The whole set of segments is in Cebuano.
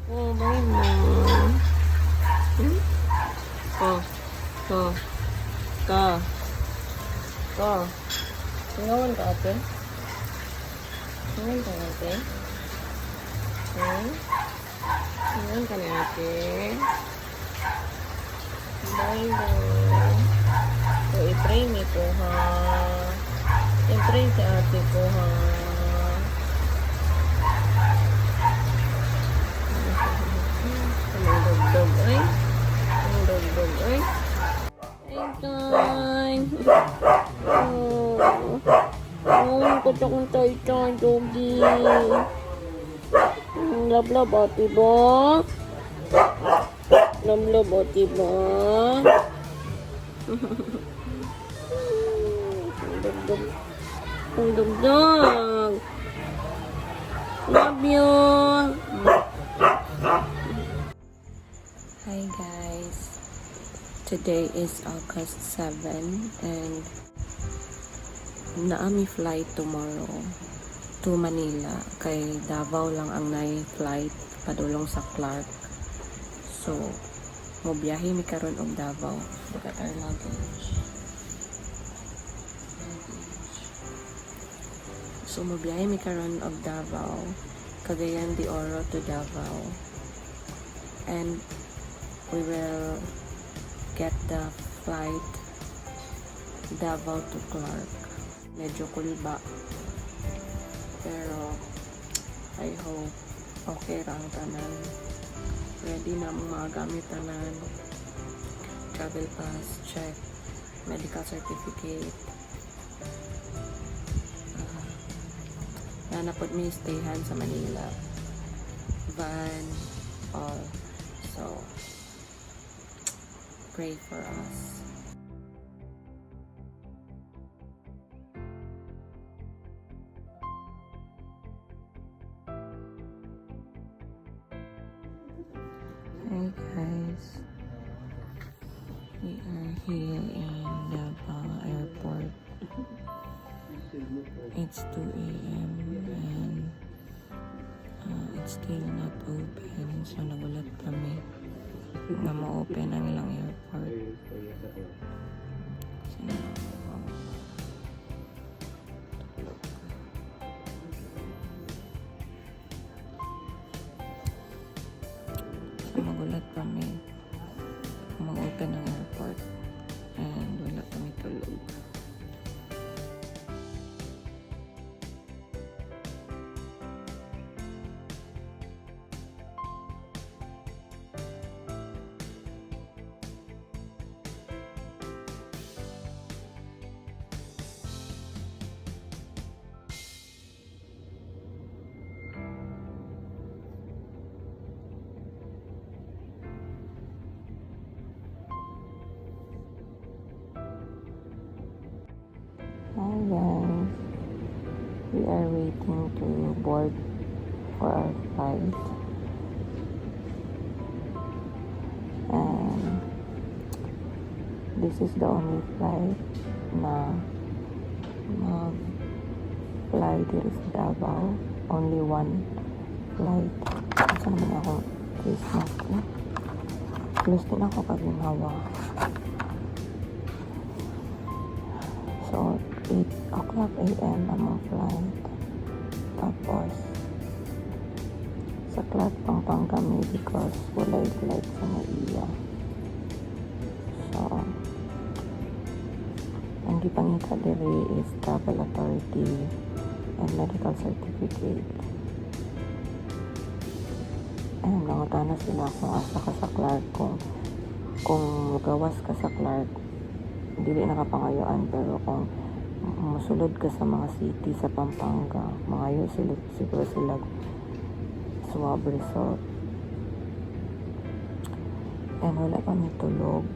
Oh, bye bye. Oh, oh, ka. Ka. Tingawan ka, ate. Tingawan ka, ate. Tingawan ka ni ate. Bye bye. So, i-pray mi ko, ha. I-pray si ate ko, ha. Ang dog-dog, ay. Ang dog-dog, ay. Ay, tay. Oh. Oh, kuto kong tay tay, doggy. Love, love, ate ba? Love, love, ate ba? Ang dog-dog. Ang dog-dog. Love you. Hi guys. Today is August 7 and naa mi flight tomorrow to Manila, kay Davao lang ang nay flight padulong sa Clark. So, mobiyahe mi karon og Davao. Look at our luggage. Luggage. So, mobiyahe mi karon og Davao, Cagayan de Oro to Davao. And we will get the flight Davao to Clark. Medyo kulba. Pero I hope okay ra ang tanan. Ready na ang mga gamit tanan. Travel pass, check. Medical certificate. Naa na pod mi stayhan sa Manila. Van, all. So, pray for us. Hi guys. We are here in Davao Airport. It's 2 a.m. and it's still not open. So nagulat kami na ma-open ang ilang airport. So, tulog. So magulat kami mag-open ang airport and wala kami tulog. Hi guys. We are waiting to board for our flight. And this is the only flight na mag-fly diri sa Davao. Only one flight. Asa naman akong face mask eh? Close din ako kaginhawa. So, 8 o'clock a.m. among flight. Tapos, sa Clark Pampanga kami because walay flight sa NAIA. So, ang gipangita diri is travel authority and medical certificate. And nangutana sila kung asa ka sa Clark, kung gawas ka sa Clark, dili na ka pangayuan, pero kung musulod ka sa mga city sa Pampanga, mangayo sila siguro sila swab result. And wala kami tulog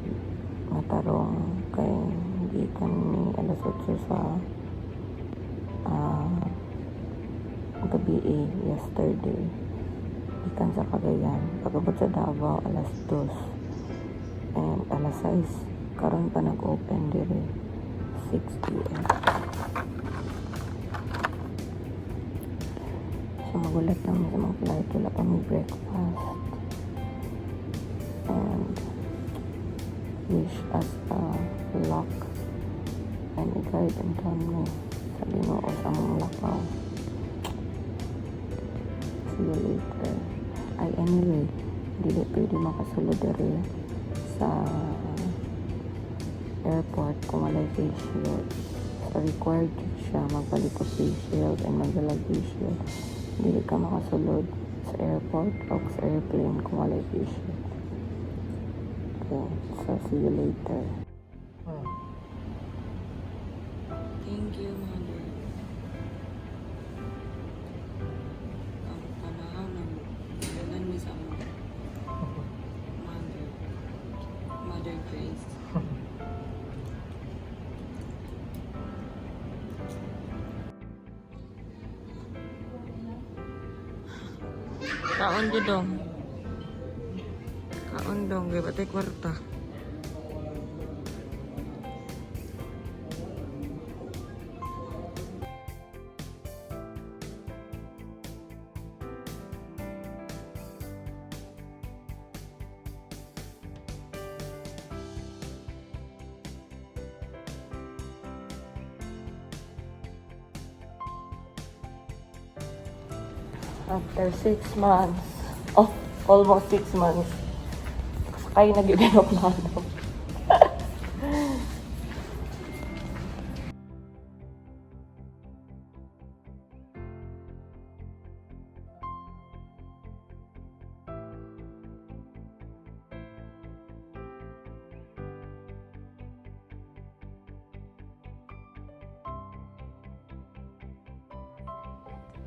matarong kay gikan mi alas 8 sa gabi eh, yesterday. Gikan sa Cagayan. Pag-abot sa Davao, alas 2. And alas 6, karon pa nag-open dire, 6 p.m. So magulat lang sa mga flight. Wala pa may breakfast. Wish us a luck and i-guide unton mi sa Ginoo sa among lakaw. See you later. Ay, anyway, dili pwede makasulod diri sa airport kung walay face shield. So, required jud siya magpalit og face shield and magdala face shield. Dili ka makasulod sa airport o sa airplane kung walay face shield. Okay, so see you later. Thank you, Mother. Ang panahon ng dalan mi sa among mother. Mother Grace. Kaon jud dong. Kaon dong, kay batay kwarta. After 6 months, oh, almost 6 months, sakay na gyud plano.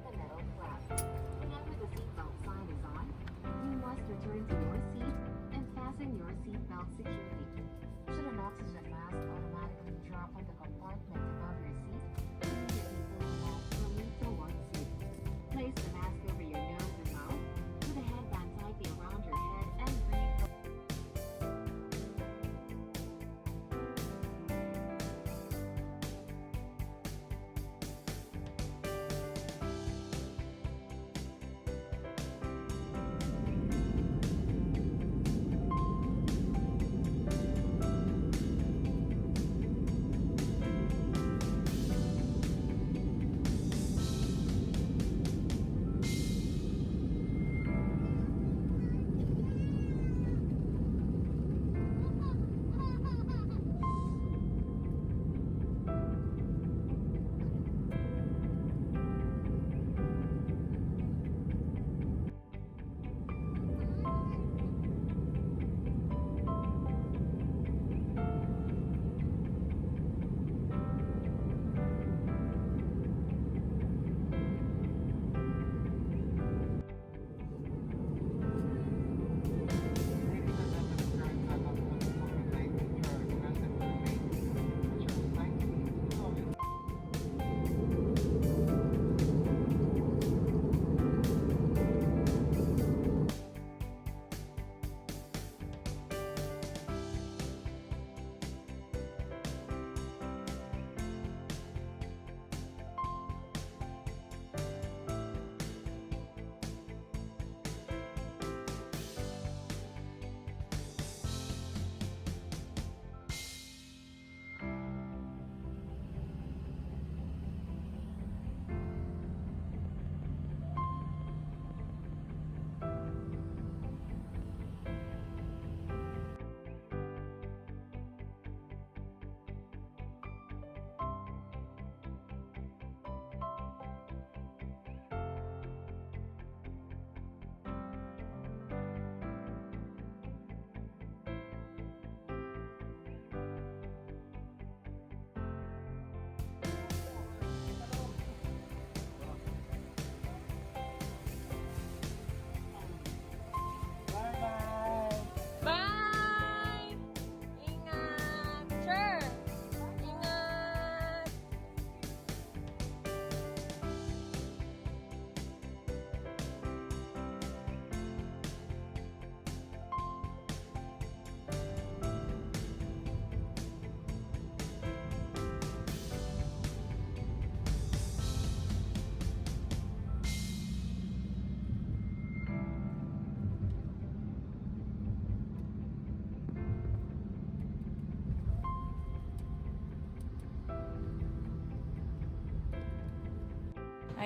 The metal flap. Whenever the seatbelt sign is on, you must return to your seat and fasten your seatbelt securely.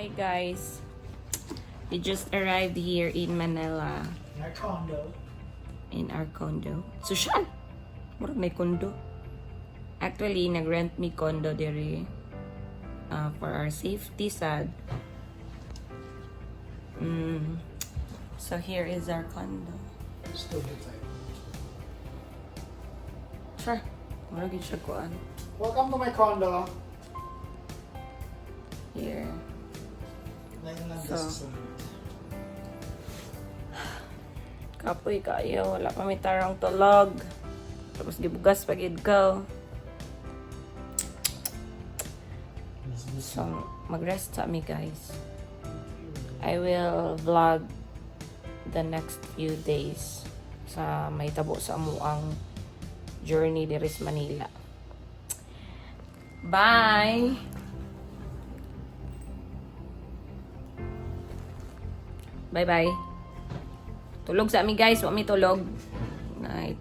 Hi guys. We just arrived here in Manila. In our condo. In our condo. Social! Murag may condo. Actually, nag-rent mi condo diri for our safety sad. So here is our condo. Still good type. Sure. Murag yun siya kuan. Welcome to my condo. Here. Ngayon lang sa Kapoy kayo. Wala pa may tarong tulog. Tapos gibugas pag ko. So, mag-rest sa mi, guys. I will vlog the next few days sa may tabo sa amuang journey diri sa Manila. Bye! Bye-bye. Tulog sa ami, guys. Wa mi tulog. Night.